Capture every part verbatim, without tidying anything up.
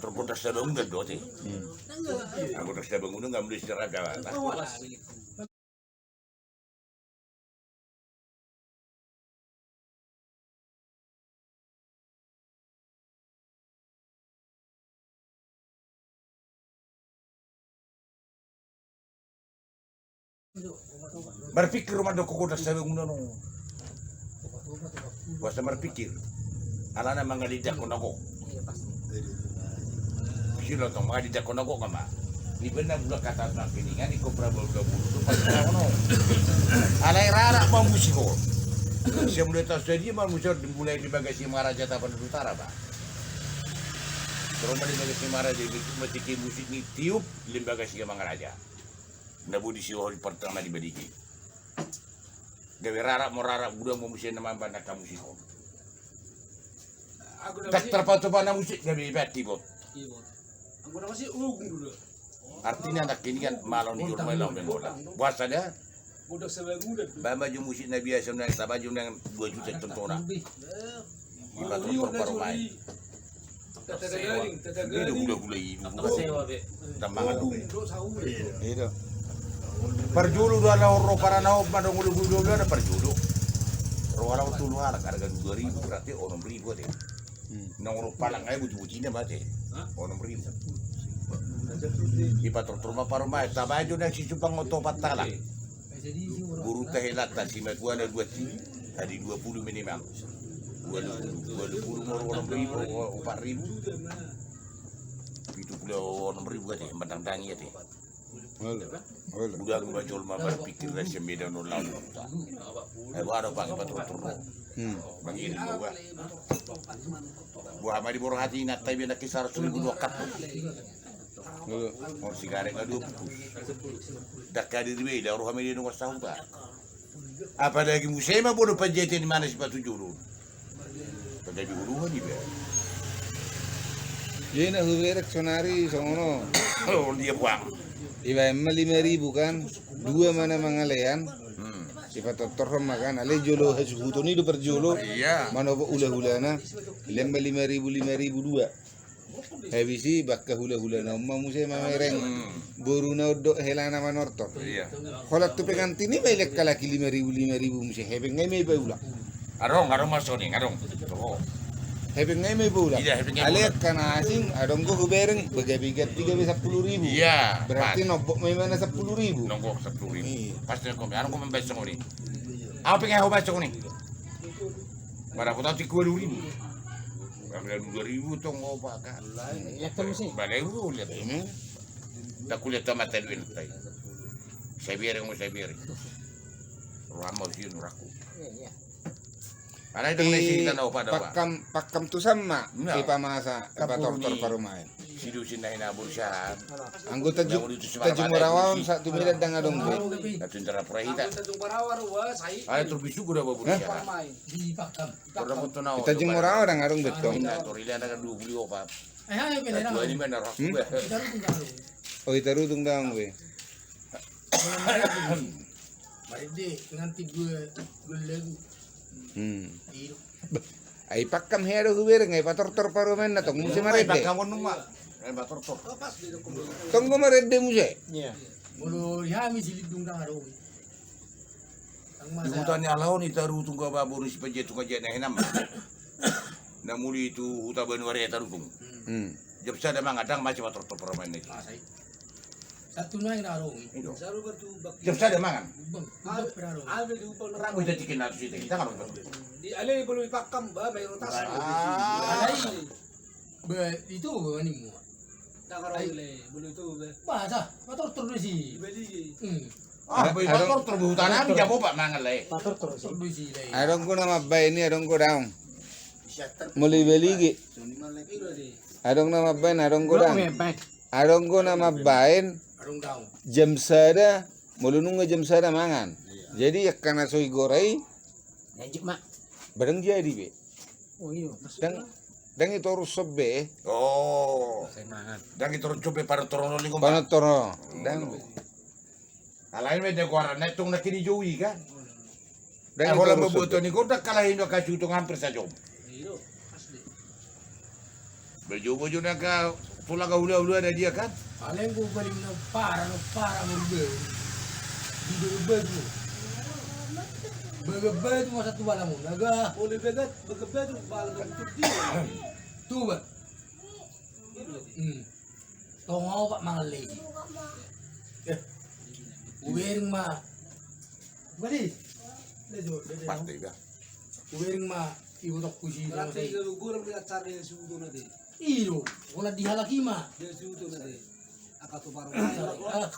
Gondang sabangunan do ate. Gondang sabangunan nggak mesti raga. Marpikir ma do gondang sabangunan on. Boasa marpikir? Alana mangalindangkon na gok. Silo tong mangalindangkon na gok ma. Ni bena bulan kata na kiningan iko prabowo dua puluh tu pas na ono. Alai rara ma musik on. Sian mulai taon sadia ma musik on dimulai di Limbaga Sikamangaraja Tapanuli Utara ba. Terus ma di Limbaga Sikamangaraja, musik ni tiup Limbaga Sikamangaraja. Na bodi si ho di partama di badigi. Gabe rara mo rara gudang mo musik na mamba na kamusik on. Tak terpatu mana musik gabe ibat kibot. Artinya anak ini kan malon jur mai lawan bengola. Boasa da? Ba maju musik na biasa nang tabajo nang dua juta tontona. Iba tontona parumaen. Ini hula-hula ini. Tambangan dulu. Itu. Parjolo do ala ro parana op madong hula-hula ada parjolo. Ro ala tolu halak harga dua ribu berarti onom ribu ate. Nang ro palang ai buti-butina mate. Onom ribu. Ipatortor ma parumaen tabajo nang sisupang oto patalak. Guru tahelata simatuana dua ti. Tadi dua puluh minimal. Dua puluh, dua puluh moro onom ribu, opat ribu. Pitu puluh onom ribu ate mandangdangi ate. Udah aku baca ulama berpikir dari sembilan nol lalu. Ayo ada bang patortor. Bang ini dua. Buah mari borhati natai bina kisar seribu dua kapung. Mor sigarek adu. Dak hadir be ida roha media nomor sahuta. Apalagi muse ma bodo panjaitan di mana sipatu jolo. Panjai di hulu kan iba. Jadi na huberek sonari songono. Oh dia buang. Iba emma lima ribu kan. Dua mana mangalean. Ipatortor ma kan ale jolo hasuhuton i do parjolo. Iya. Manopo hula-hulana. Lemma lima ribu lima ribu dua. Habis i bakka hula-hula na umma muse mamereng. Boru na ondok helana manortor. Holan tu pengantin i ma ilek kalaki lima ribu lima ribu muse hepeng ngai ma iba ula. Adong adong masoni adong. Hepeng ngai ma iba ula. Alek kana asing adong go hubereng bagabe ganti gabe sapuluh ribu. Iya. Berarti nombok ma imana sapuluh ribu. Nombok sapuluh ribu. Pasti ko adong ko membaca songoni. Apa pengen ho baca songoni. Mara ko tau tiku dua ribu. Ambil dua ribu tong opa kan. Lihat terus sih. Balai uru lihat ini. Tak kulihat sama tadi ini tadi. Saya biarin mau saya biarin. Ruang mau sih nuraku. Iya iya. Ada itu nasi kita nau pada pak. Pakam pakam tu sama. Ipamasa ipatortor parumaen. Sidu sinna hina bursa. Anggo tajung tajung marawaon saat tu medan dang adong be. Tajung marawaon dang adong betong. Oh ita rutung dang be. Marende nganti dua dua lagu. Ai pakkam hea do hubereng ai patortor parumaenna tong muse marende. Tong go marende muse. Molo ihami silindung dang adong. Di huta ni alaon ita rutung ga baboru si panjai tu kajai na hinam. Na muli tu huta Banuare ita rutung. Jam sada mangan dang mase patortor parumaenna. Satu nai na adong. Jam sada mangan. Rabu ita tikin na tu sita ita kan. Di ale belum pakkam ba mai rotas. Ba itu ba mani mua. Baca patortor do si. Ah, patortor do huta nami jabo pak mangan lai. Patortor do si lai. Adong go na mambaen i adong go daong. Molo ibaligi. Adong na mambaen adong go daong. Adong go na mambaen. Jam sada molo nunga jam sada mangan. Jadi angka na so igora i. Badang jadi be. Dang dang i torus sombe. Oh. Dang i torus sombe panortor on. Panortor on. Dang. Alai me de goaran na tung na kini jou i kan. Dang i torus sombe. Boto ni gondang kalahi do kasi utung hampir sajom. Bojo bojo na ka. Tolak hula-hula na dia kan? Alai anggo paling na parah, na parah marbau. Di bagan batu. Bagan batu masa tu balang on. Aga. Boleh bagan, bagan batu, balang batu dia. Tuba. Hmm. Tonga opat mangalesi. Eh. Ubereng ma. Bali. Pasti dah. Ubereng ma. Ibu tak kusi. Berarti kalau gurang dia cari suhu tu nanti. Iyo, bola di halak i ma. Dia situ na de. Angka tu baru. Ah.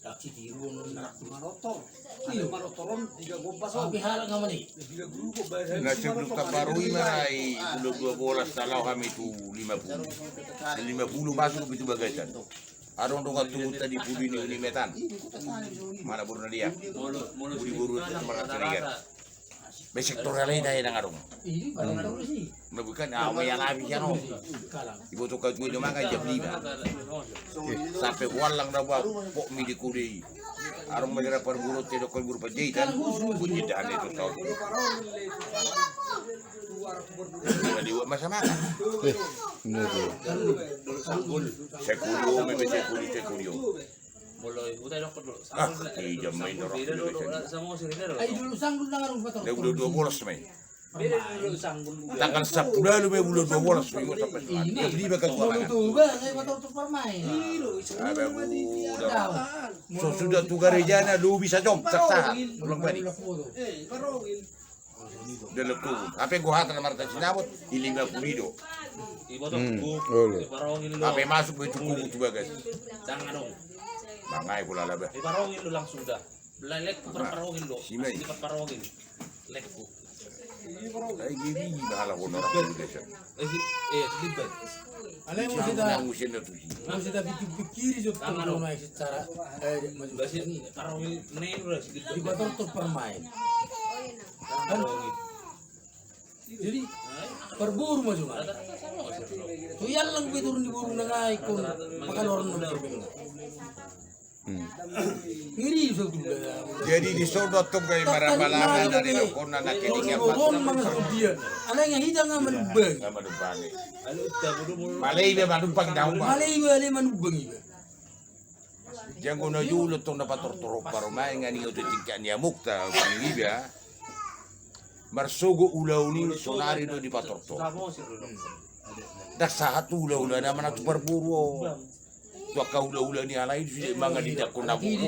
Taksi tiru non. Manotor. Iyo. Manotor on tiga gopas on. Tapi halak nga mani. Tiga guru kok bayar. Na sebelum taparui ma i, bulan dua belas na laho hami tu lima puluh. Lima puluh masuk pitu bagasan. Adong dongan tubu tadi pudi ni uni metan. Mana boru na dia? Pudi boru tu marga Siregar. Be sektor alai na i nang adong. Ini baru tahu sih. Na bukan, ah, mai alami sian on. Iboto kau tu jom makan jam lima. Sampe huallang da ba pok mi di kudei. Adong ma dira parboru te dokon boru Panjaitan. Bunyi dah ni tu tau. Di masa makan. Eh, bener tu. Sekuli, sekuli, sekuli. Molo i huta dok do. Ah, i jam main dok. Ai dulu sanggul na ngarung pator. Dia udah dua bolas main. Beda dulu sanggul. Tanggal sepuluh lalu main udah dua bolas main sampai. Ini beli bakal dua bolas. Itu bang, saya pator tu parmain. Ada udah. So sudah tu garejana lu bisa jom, sah, sah. Ulang balik. Eh, parongil. Dalam kubur. Hape gohatan marta sinabot, i lima puluh do. Iboto kubur, olo. Hape masuk be tu kubur tu bagas. Dang adong. Mangai pula laba. Iparongil do langsung dah. Lelek ku parongil do. Simai. Asli parongil. Lek ku. Ai gini bahala kono orang tu desa. Eh, si, eh, si Liban. Alai mesti da, mesti da pikir-pikiri jo tu naik secara, eh, maju. Basi parongil main udah si Liban. Iboto tu parmain. Kan? Jadi, parboru ma jolo. Tu iallang pe turun di boru na nga ikon, pakaloran na berbeda. Hmm. Ngeri so tu. Jadi di sono tong gai maramalangan na di lokon na na kini ngapa. Alai nga hita nga manubang. Nga manubang. Malai iba manubang daun. Malai iba alai manubang iba. Janggo na jolo tong na patortor parumaen nga ningot tu tingkat ni amukta panggiba. Marsogo ulaon i sonari do dipatortor. Dang sahat tu ulaula na mana tu parboru on. Tu angka ulaula ni halai sude mangalidangkon na boru.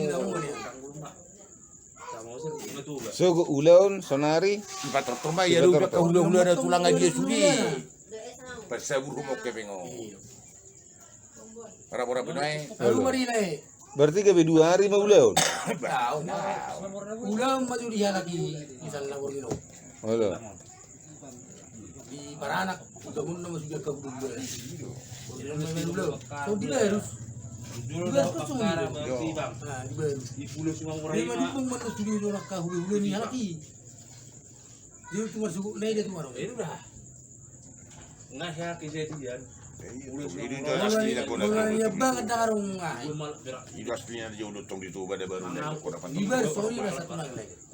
Sogo ulaon sonari. Dipatortor ma ia do angka ulaula na tulang adia sude. Pasaburhon oke pengo. Rap-rap i. Berarti gabe dua ari ma ulaon. Ulaon ma jo di halak i, misalna borngin on. Olo. Di paranak, bangun nama sudah kabudut. Borngin on ma ulaon. So dibarus. Dibarus tu sungguh. Nah, dibarus. Lima ribu mana sudah jo nak kahulu-hulu ni halak i. Dia tu marsugut na i dia tu marong. Itu dah. Nga sa kejadian.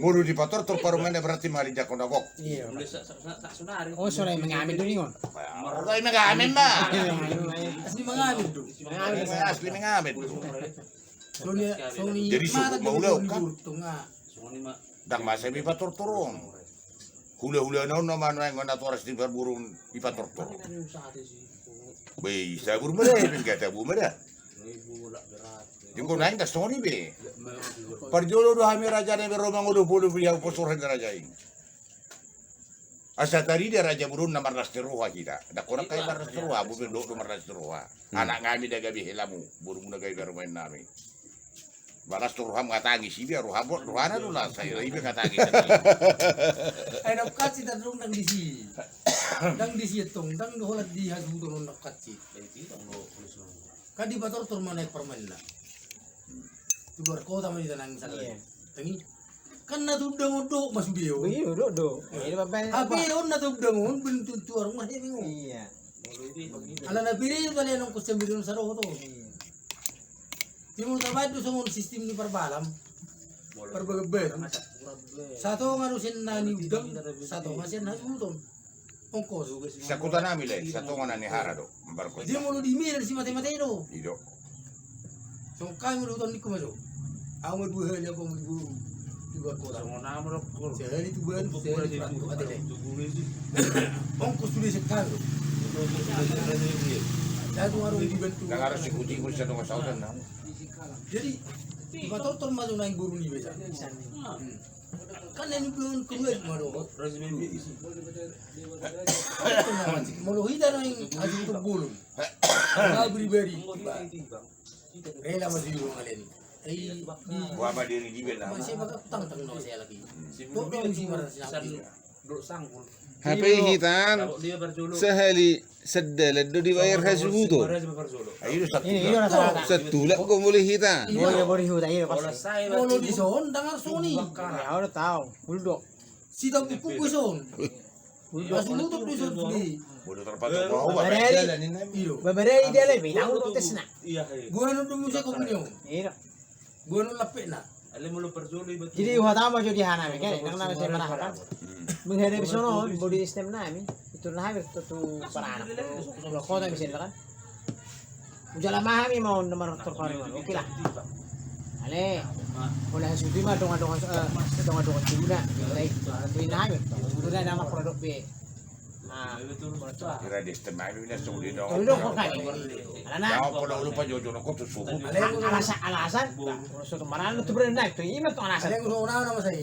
Molo dipatortor parumaen na berarti mangalidangkon na gok. Oh, sonari mangamen do ningon. Sonari mangamen ma. Asli mangamen do. Asli mangamen do. Jadi sugut ma ulaon kan. Dang masa be patortor on. Hula-hula na on na manuaeng on na toras di parboru on dipatortor. Be i sabur ma da i, be nga tabu ma da. Janggo naeng da songon i be. Parjolo do hami raja na be ro mangodop-odop i, hau posorhan raja i. Asa tarida raja boru on na marlas ni roha hita. Dang holan kai marlas ni roha, boru pe do marlas ni roha. Anak nami da gabe helamu, borumu na gabe parumaen nami. Marlas tu roham nga tangis, iba roha, rohana do las, sai iba nga tangis. Ai dang kasi tadong dang disi. Dang disi tong, dang do holan di hasuhuton on dang kasi. Kan dipatortor ma naek parumaenna. Tu luar kota ma di tanang sana. Tangi. Kan na tu dang on do ma sude on. Iyo do do. Hape on na tu dang on, belum tentu arung ma dia bingung. Iya. Ala na piri pale nong kos sambiri on saro to. Iya. Timur tabaen do songon sistim ni parbalam. Parbagan-bagan. Satonga do sian na ni udang, satonga sian na ni uton. Ongkos. Sakuta nami le, satonga na ni hara do. Dia molo di Medan si mate-mate do. Ido. Songon hami do huton ningku ma do. Au ma dua hali au pamuti boru di luar kota. Songon au ma do. Sahali tu Bandung, sahali tu Bandung, ate le. Ongkos sude sekali do. Satu warung di Bandung. Nang harus ikuti, ikuti satu kosautan nang. Jadi dipatortor ma do naeng boru ni besa. Kan naeng boru kedua ma do. Molo hita naeng asutu bolon. Nga pribadi. Rela ma sujuru ngaleni. Ai di. Buat apa diri di bela? Masih bakal tang tang no saya lagi. Tok dong si marah si napi. Hape hitan. Sahali sedalan do dibayar hasuhuton. Ayo satu. Ini ini rata-rata. Satulak do molo hita. Iya bori huta iya pas. Molo di son dangar soni. Ya udah tahu. Buldo. Si tahu buku gue son. Masih nutup di son sudah. Bodo terpatok bawa. Babarei. Iyo. Babarei dia lebih tahu tesna. Iya. Gua nonton musik komunio. Iya. Gua nonton lepek na. Jadi huhataho ma jo di hami kan, nang na sai marahakan. Menghadapi sonon, bodi S T M nami, itu na hami tu paranak. Kalau kota misalnya kan. Ujala ma hami mau nomor terpari mau. Oke lah. Ale. Boleh sudah ma dongan-dongan dongan-dongan tu na. Baik. Tu na hami. Sudah nama produk B. Kira di S T M nami na sudah dongan. Kalau kau kan. Alasan alasan. Sudah marah tu berani naik tu. Ima tu alasan.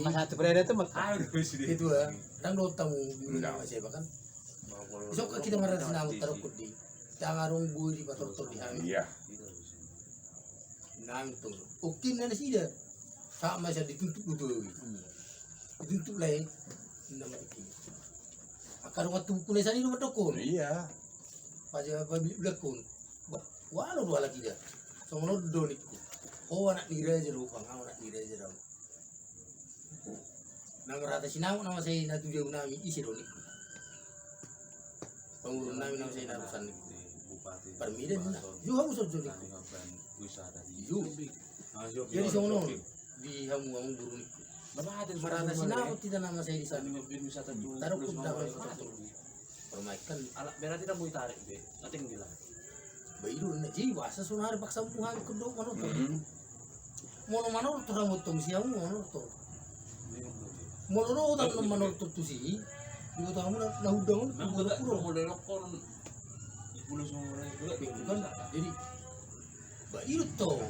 Masa tu berani tu. Itu. Nang do tamu dulu nama saya bahkan. Isok ka hita marasi nama tarokut di. Tangarung bui di patortor di hami. Iya. Nang tu. Okin na nasida. Sama saya dituntut betul. Dituntut lai. Nama okin. Akar waktu buku na sani rumah dokon. Iya. Paja pabili ulakon. Wah, walo dua lagi dah. Songon do nikku. Oh anak ni raja do, bang anak ni raja do. Na marhata sinamot nama sai na tu jabu nami ise do nikku. Pangurun nami nama sai na rusan nikku. Parmida nina. Ju hamu sonjo nikku. Ju. Jadi songon on di hamu hamu guru nikku. Marhata sinamot hita nama sai di sana. Tarokut dapat. Permaikan. Ala berarti na mau ditarik be. Nating bilang. Ba ido na jadi bahasa sonari paksa muha ke do manortor. Molo manortor hamu tong siang manortor. Molo do tang manortor tu si. Di kota hamu na hudang on. Molo lokon. Di pulau Sumbawa. Jadi ba ido to.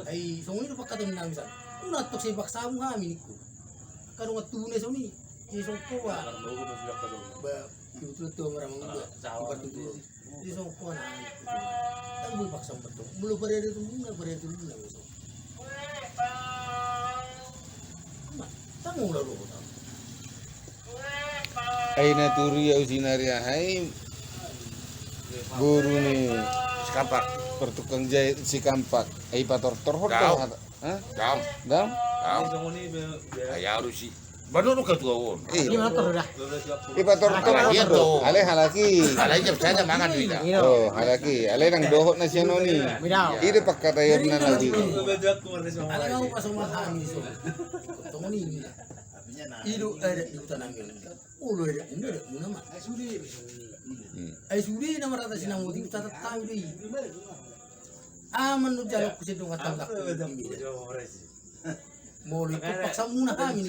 Ai songon i do pangkataion nami san. Unang tong sai paksa hamu hami nikku. Kadongan tubu na soni. Sai songko ba. Ba ido tu marama uda. Partutu. Sai songko na hami. Kan boi paksa hamu tong. Molo parade tu muna parade tu muna. Tang ula do. Ai na turi au sinari ahai boru ni Sikampak. Partukang jait Sikampak. Ai patortor hot do hata. Hah? Dam. Dam. Ai aru si. Baru nu ketua on. Iya. Patortor. Iya to. Ale halaki. Ale jam saja mangan duit. Oh halaki. Ale nang dohot na sian on i. Ida pangkataion na nabi. Ale mau pasoman hami so. Tongoni. Ido adat di huta nami on. Olo adat, inda adat muna ma. Ai sude na marhata sinamot i, catat hami do i. Aman do jalo ku sedong hatangkap. Molo ikut paksa muna hami.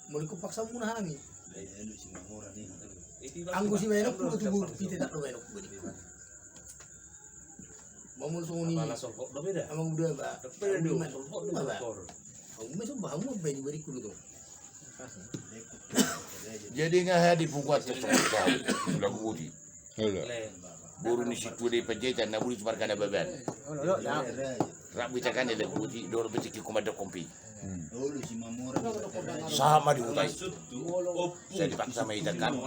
Molo ikut paksa muna hami. Anggo sibaenonku do tubu pite tak do baenonku. Mamul songoni. Amang uda ba. Amang uda so ba hamu ba di barikku do. Jadi nga hea di pukuan tu songoni. Lagu boti. Boru ni situa di Panjaitan na boti tu marga Nababan. Rap bita kan lagu boti dor bita ki komando kompi. Sama di huta i. Sai dipaksa ma hita kan.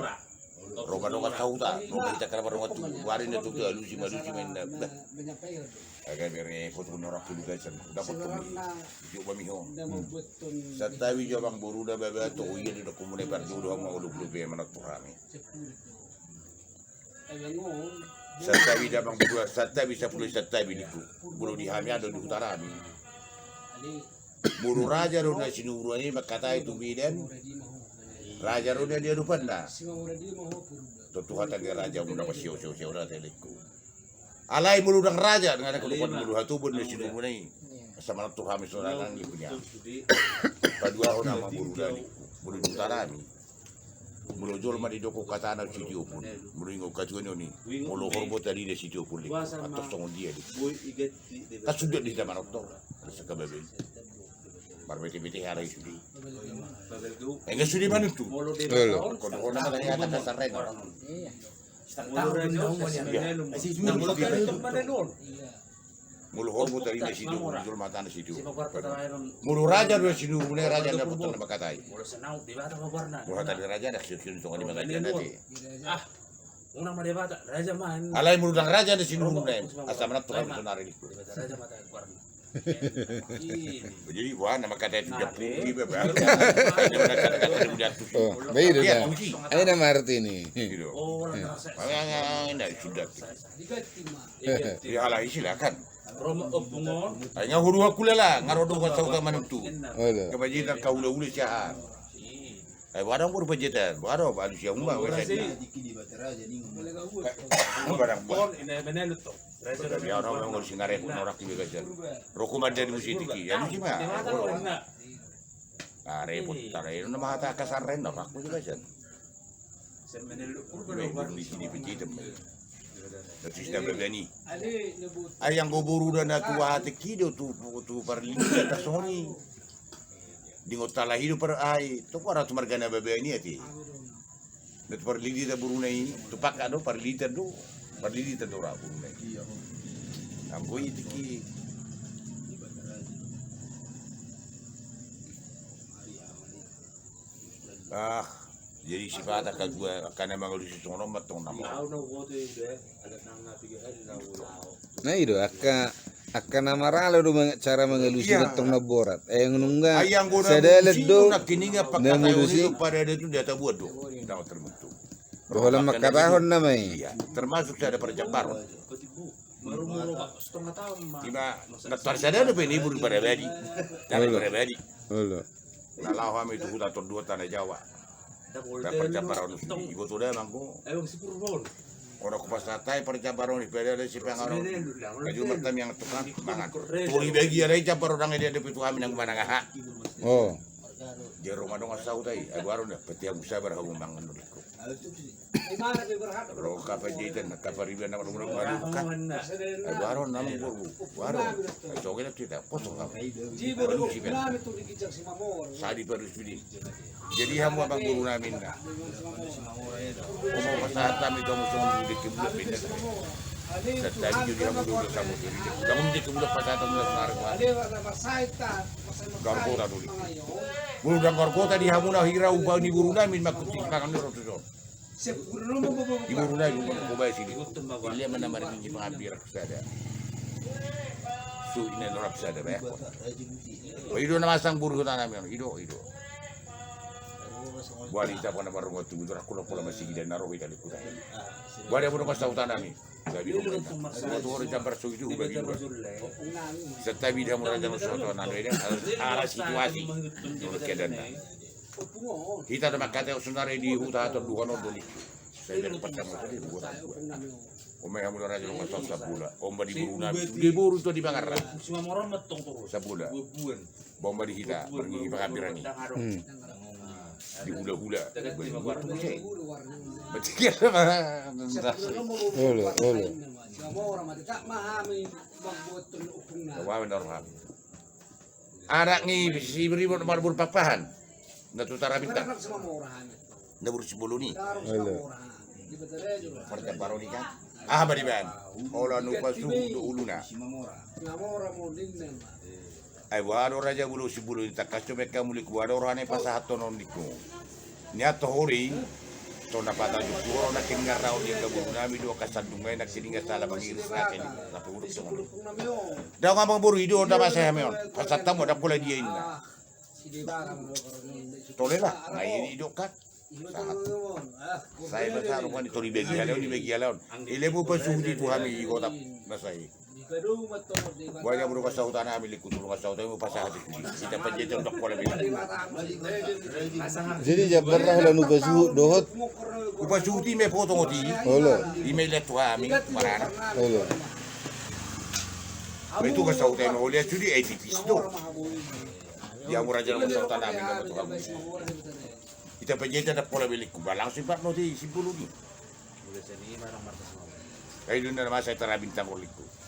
Roba-roba sahuta, roba hita kan roba-roba tu. Wari na tu alusi malusi main na. Aga bere foto na orang tu gasan. Dapat tu mi. Jok bami ho. Santabi jo bang boru da baba to iya di dokumune parjudo ma ulu ulu be mana tu rame. Santabi da bang boru santabi sapulu santabi di tu. Boru di hami ado di huta rame. Boru raja do na sinuru ai mangkatai tu bidan. Raja do na di adopanna. Tontu hata ni raja muna masiosio-sio na telekku. Alai molo ndang raja, ndang ada keluhan molo hatoban na sinuruna i. Asa manontor hami sonari nang liku nian. Paduahon amang boru nami. Molo di huta nami. Molo jolma didok hatana sitiopon. Molo ingot hatuaon i. Molo horbo tadi na sitiopon liku. Atau songon dia liku. Kan sudah di hita manontor. Asa kababe. Marbete-bete hara i sude. Enggak sude manuntu. Kodohon na kata-kata sarrena. Molo horbo tadi na sitiopon, jolma hatana sitiopon. Molo raja do sinuruna, raja na potang na mangkatai. Molo hata ni raja na sitiopon songon i mangkatai. Alai molo ndang raja na sinuruna, asa manontor hami sonari liku. Jadi buah nama kata itu japu di baba. Baik dah. Ayo nama arti ini. Gitu. Makanya ndak sudah. Ya lah, silakan. Ayo nggak huru aku lala, ngarodo gua sauta manuntu. Kebajikan kau udah udah siahan. Eh, barang pur pajetan, barang balu siang umba wes. Barang buah. Dia orang mau ngurus ngarep norak di bagasan. Rokok mada di musik tiki, ya lu sih mah. Ah, repot, tara itu nama hata kasar ren norak di bagasan. Di sini pajetan. Ayang goburu dan tua hati kido tu tu parlindungan tasoni. Dingot tala hidup per ai, tu kuara tu margana babani ati. Na tu parlidi ta buruna i, tu pakka do parlidi ta do, parlidi ta do ra buruna i. Anggo i tiki. Ah, jadi sipata ka dua kana mangalusi songon on mantong nama. Na i do, angka, angka na maralo do cara mangalusi na tong na borat. Ai anggo na dalan do na mudusi. Pada ada tu data buat do. Doholan mangkatahon nama i. Termasuk sada parjambaron. Ima na tarsada do pe nibur parabadi. Tara parabadi. Na laho hami tu huta Tondua Tanah Jawa. Parjambaron iboto damang ko. Ona kupasahat ai parjambaron i pada ada sipanganon. Kaju martamiang tukang mangan. Tori bagi alai jambaron nang ida dope tu hami nang manang aha. Oh. Jero madongan saut ai. Abu aron da peti abu sabar hamu mangan. Ro kapajetan kapariban nama rumah rumah. Abu aron nama boru. Abu aron. Soge na cerita. Kosong kamu. Sadi parus sudi. Jadi hamu amang boru nami na. Omo pasahat hami kamu songon di kebun pindah. Satabi jadi hamu dulu sama diri. Kamu di kebun pasahat hamu na sarwa. Gargota dulu. Molo ndang gargota di hamu na hira upa ni boru nami makuti pangan ni rotu son. Ibu runa ibu mana ko bae sini. Ilia mana mari minggi pangambir sada. Su ina norap sada bae ko. Ido na masang buru tanami on ido ido. Buari ta pona marunga tu ido rakula pola masigi dan narohi tali kuta. Buari pona masa utanami. Gabi rumah. Semua tu orang jambar so itu bagi dua. Setabi dia murah jangan soto nanu ini ala situasi. Menurut keadaan. Hita da mangkatai sonari di huta Tondua on do liku. Sai berempat sama tadi dua. Omai hamu da raja nongon saut sabola. Omba di boru nami. Di boru tu di Bangarra. Sabola. Omba di hita marngi pangambiran i. Di hula-hula. Berarti dia mah. Olo olo. Wawan da roham. Anak ni si Brimo marbur papahan. Na tu Tarabita. Na bur si Boloni. Parjambaron i kan. Aha ma dibaen. Ola nupa suhut do uluna. Ai boha do raja bulu si Boloni tangkas jo meka mulik boha do rohana pasahathon on diku. Nian tohori. Tona pata jukuro na keningan raon ni angka boru nami do angka sandung nai na keningan sala mangiris na keningan na pengurus songon. Daong amang boru ido da masa hami on. Pasahat hamu da pola dia inna. Tolela ngai ido kan. Sahat. Sai pasahat rupani tori bagi haleon di bagi haleon. Ile bo pasuhut i tu hami i kota na sai. Boha, ia molo nunga sahutanami lingku, tu nunga sahutanami, hupasahat i. Hita panjaitan ndang pola be. Jadi jambar ra holan hupasuhut dohot. Hupasuhut i ma, potong oti. Olo. I ma i lean tu hami, marana. Olo. Ba itu nunga sahutanami, olo, ia sude, ai pipis do. Ia molo ra jala nunga sahutanami nama tu hamu. Hita panjaitan ndang pola be lingku, ba langsung ipat noti simbolu ni. Ai dun na masa i tara bintang lingku.